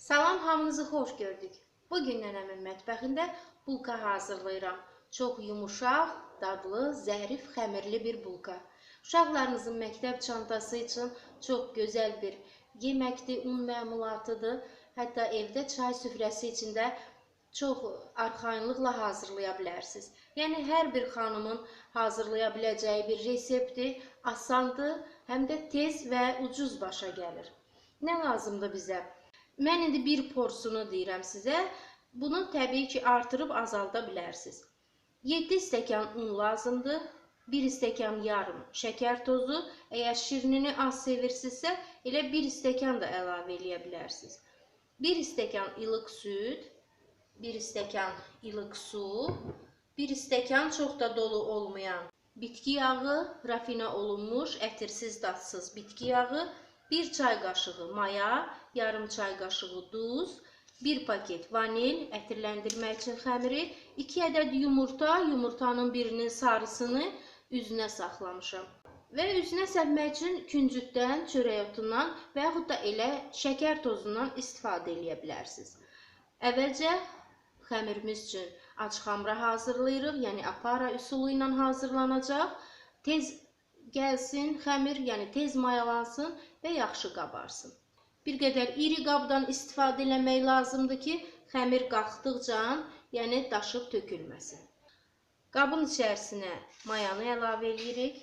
Salam, hamınızı xoş gördük. Bugün nənəmin mətbəxində bulka hazırlayıram. Çox yumuşaq, dadlı, zərif, xəmirli bir bulka. Uşaqlarınızın məktəb çantası üçün çox gözəl bir yeməkdir, un məmulatıdır. Hətta evdə çay süfrəsi üçün də çox arxayınlıqla hazırlaya bilərsiniz. Yəni, hər bir xanımın hazırlaya biləcəyi bir reseptdir, asandır, həm də tez və ucuz başa gəlir. Nə lazımdır bizə? Mən indi bir porsunu deyirəm sizə. Bunu təbii ki, artırıb azalda bilərsiniz. 7 stəkan un lazımdır. 1 stəkan yarım şəkər tozu. Əgər şirinini az sevirsinizsə, elə 1 stəkan da əlavə eləyə bilərsiniz. 1 stəkan ilıq süd, 1 stəkan ilıq su, 1 stəkan çox da dolu olmayan bitki yağı, rafina olunmuş, ətirsiz, dadsız bitki yağı, 1 çay qaşığı maya, yarım çay qaşığı duz, 1 paket vanil, ətirləndirmək üçün xəmiri, 2 ədəd yumurta, yumurtanın birinin sarısını üzünə saxlamışam. Və üzünə səpmək üçün küncütdən, çörək otundan və yaxud da elə şəkər tozundan istifadə eləyə bilərsiniz. Əvvəlcə xəmirimiz üçün ac xamra hazırlayırıq, yəni apara üsulu ilə hazırlanacaq. Tez gəlsin xəmir, yəni tez mayalansın və yaxşı qabarsın. Bir qədər iri qabdan istifadə eləmək lazımdır ki, xəmir qalxdıqca, yəni daşıb tökülməsin. Qabın içərisinə mayanı əlavə eləyirik.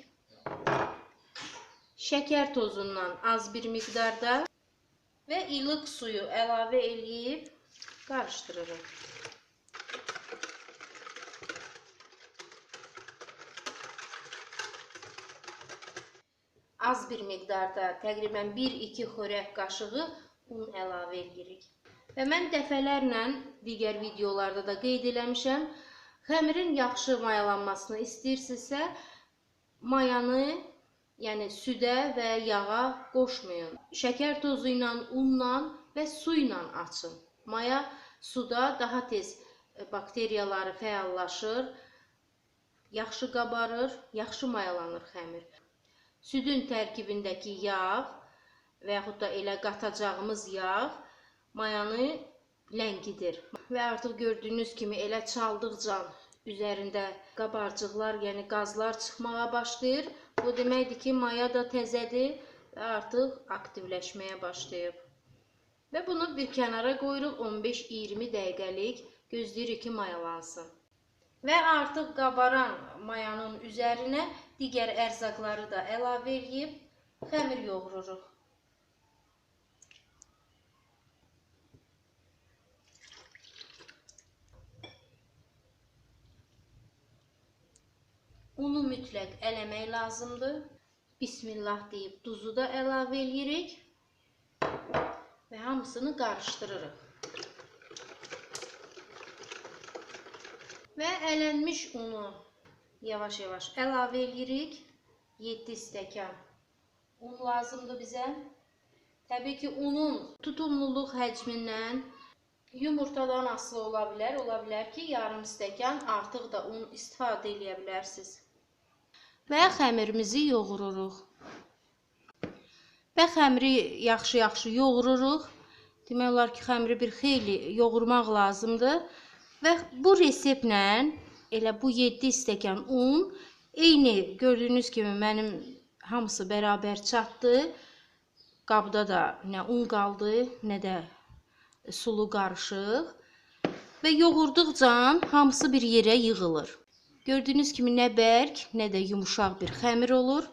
Şəkər tozundan az bir miqdarda və ilıq suyu əlavə eləyib qarışdırırıq. Az bir miqdarda, təqribən 1-2 xörək qaşığı un əlavə edirik. Və mən dəfələrlə digər videolarda da qeyd eləmişəm, xəmirin yaxşı mayalanmasını istəyirsinizsə, mayanı, yəni südə və yağa qoşmayın. Şəkər tozu ilə, unla və su ilə açın. Maya suda daha tez bakteriyaları fəallaşır, yaxşı qabarır, yaxşı mayalanır xəmir. Südün tərkibindəki yağ və yaxud da elə qatacağımız yağ mayanı ləngidir. Və artıq gördüyünüz kimi elə çaldıqca üzərində qabarcıqlar, yəni qazlar çıxmağa başlayır. Bu deməkdir ki, maya da təzədir və artıq aktivləşməyə başlayıb. Və bunu bir kənara qoyuruq, 15-20 dəqiqəlik gözləyirik ki, mayalansın. Və artıq qabaran mayanın üzərinə digər ərzaqları da əlavə eləyib xəmir yoğururuq. Unu mütləq ələmək lazımdır. Bismillah deyib duzu da əlavə eləyirik və hamısını qarışdırırıq. Və ələnmiş unu yavaş-yavaş əlavə eləyirik. 7 stəkan un lazımdır bizə. Təbii ki, unun tutumluluq həcmindən yumurtadan asılı ola bilər. Ola bilər ki, yarım stəkan artıq da un istifadə eləyə bilərsiniz. Və xəmirimizi yoğururuq. Və xəmiri yaxşı-yaxşı yoğururuq. Demək olar ki, xəmiri bir xeyli yoğurmaq lazımdır. Və bu reseptlə elə bu 7 stəkan un eyni gördüyünüz kimi mənim hamısı bərabər çatdı. Qabda da nə un qaldı, nə də sulu qarışıq. Və yoğurduqca hamısı bir yerə yığılır. Gördüyünüz kimi nə bərk, nə də yumuşaq bir xəmir olur.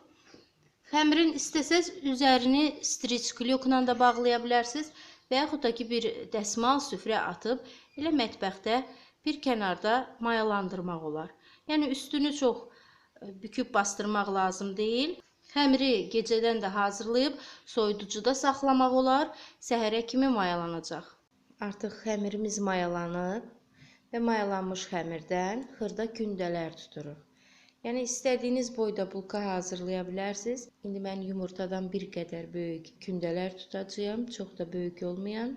Xəmirin istəsəz üzərini streç klyokla da bağlaya bilərsiniz və yaxud da ki, bir dəsmal süfrə atıb elə mətbəxdə bir kənarda mayalandırmaq olar. Yəni, üstünü çox büküb bastırmaq lazım deyil. Xəmiri gecədən də hazırlayıb soyuducuda saxlamaq olar. Səhərə kimi mayalanacaq. Artıq xəmirimiz mayalanıb və mayalanmış xəmirdən xırda kündələr tuturuq. Yəni, istədiyiniz boyda bulka hazırlaya bilərsiniz. İndi mən yumurtadan bir qədər böyük kündələr tutacağam, çox da böyük olmayan.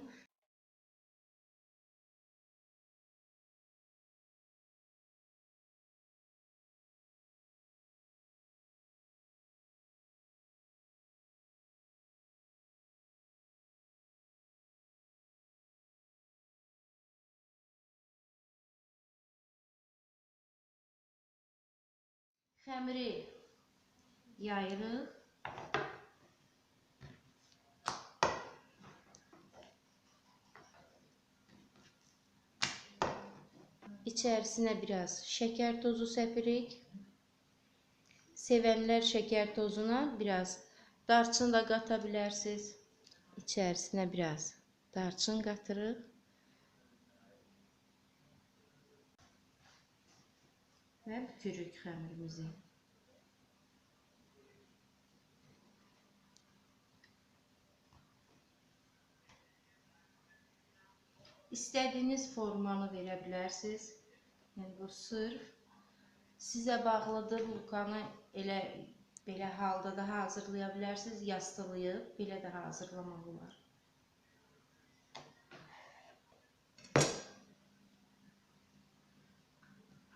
Xəmiri yayırıq. İçərisinə biraz şəkər tozu səpirik. Sevənlər şəkər tozuna biraz darçın da qata bilərsiniz. İçərisinə biraz darçın qatırıq. Və bükürük xəmirimizi. İstədiyiniz formanı verə bilərsiniz. Yəni bu sırf sizə bağlıdır. Bulkanı elə belə halda da hazırlaya bilərsiniz. Yastılayıb belə də hazırlamaq olar.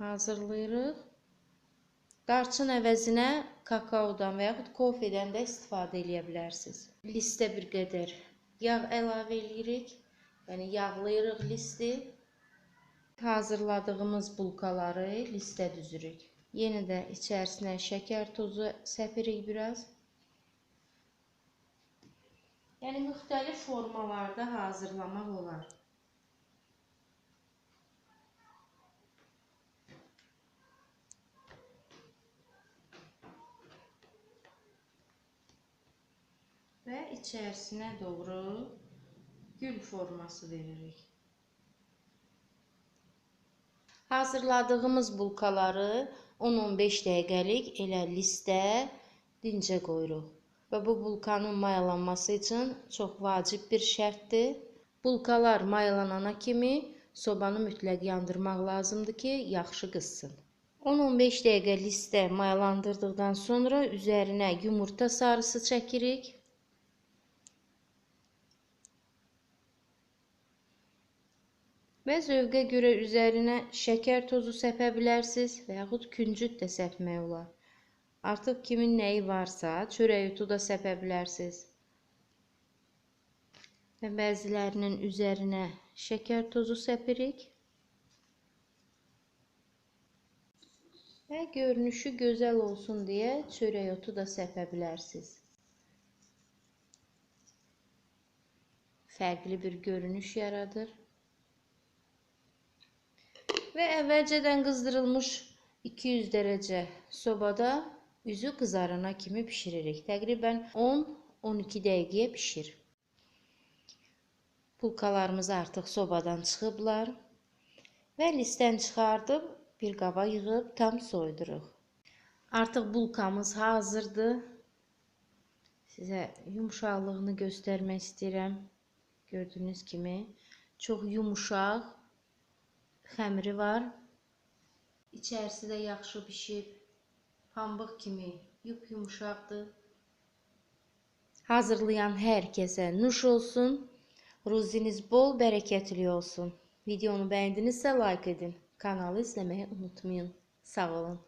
Hazırlayırıq. Darçın əvəzinə kakaodan və yaxud kofedən də istifadə eləyə bilərsiniz. Listə bir qədər yağ əlavə eləyirik. Yəni yağlayırıq listi. Hazırladığımız bulkaları listə düzürük. Yenə də içərisinə şəkər tozu səpirik biraz. Yəni müxtəlif formalarda hazırlamaq olar. Və içərisinə doğru gül forması veririk. Hazırladığımız bulkaları 10-15 dəqiqəlik elə listə dincə qoyuruq. Və bu bulkanın mayalanması üçün çox vacib bir şərtdir. Bulkalar mayalanana kimi sobanı mütləq yandırmaq lazımdır ki, yaxşı qızsın. 10-15 dəqiqə listə mayalandırdıqdan sonra üzərinə yumurta sarısı çəkirik. Və zövqə görə üzərinə şəkər tozu səpə bilərsiniz və yaxud küncüt də səpmək olar. Artıq kimin nəyi varsa, çörək otu da səpə bilərsiniz. Və bəzilərinin üzərinə şəkər tozu səpirik. Və görünüşü gözəl olsun deyə çörək otu da səpə bilərsiniz. Fərqli bir görünüş yaradır. Və əvvəlcədən qızdırılmış 200 dərəcə sobada üzü qızarana kimi pişiririk. Təqribən 10-12 dəqiqəyə pişir. Bulkalarımız artıq sobadan çıxıblar və listdən çıxardıb bir qaba yığıb tam soyuduruq. Artıq bulkamız hazırdır. Sizə yumşaqlığını göstərmək istəyirəm. Gördüyünüz kimi çox yumuşaq xəmiri var. İçərisi də yaxşı bişib, pambıq kimi yup-yumuşaqdır. Hazırlayan hər kəsə nuş olsun. Ruziniz bol, bərəkətli olsun. Videonu bəyəndinizsə like edin. Kanalı izləməyi unutmayın. Sağ olun.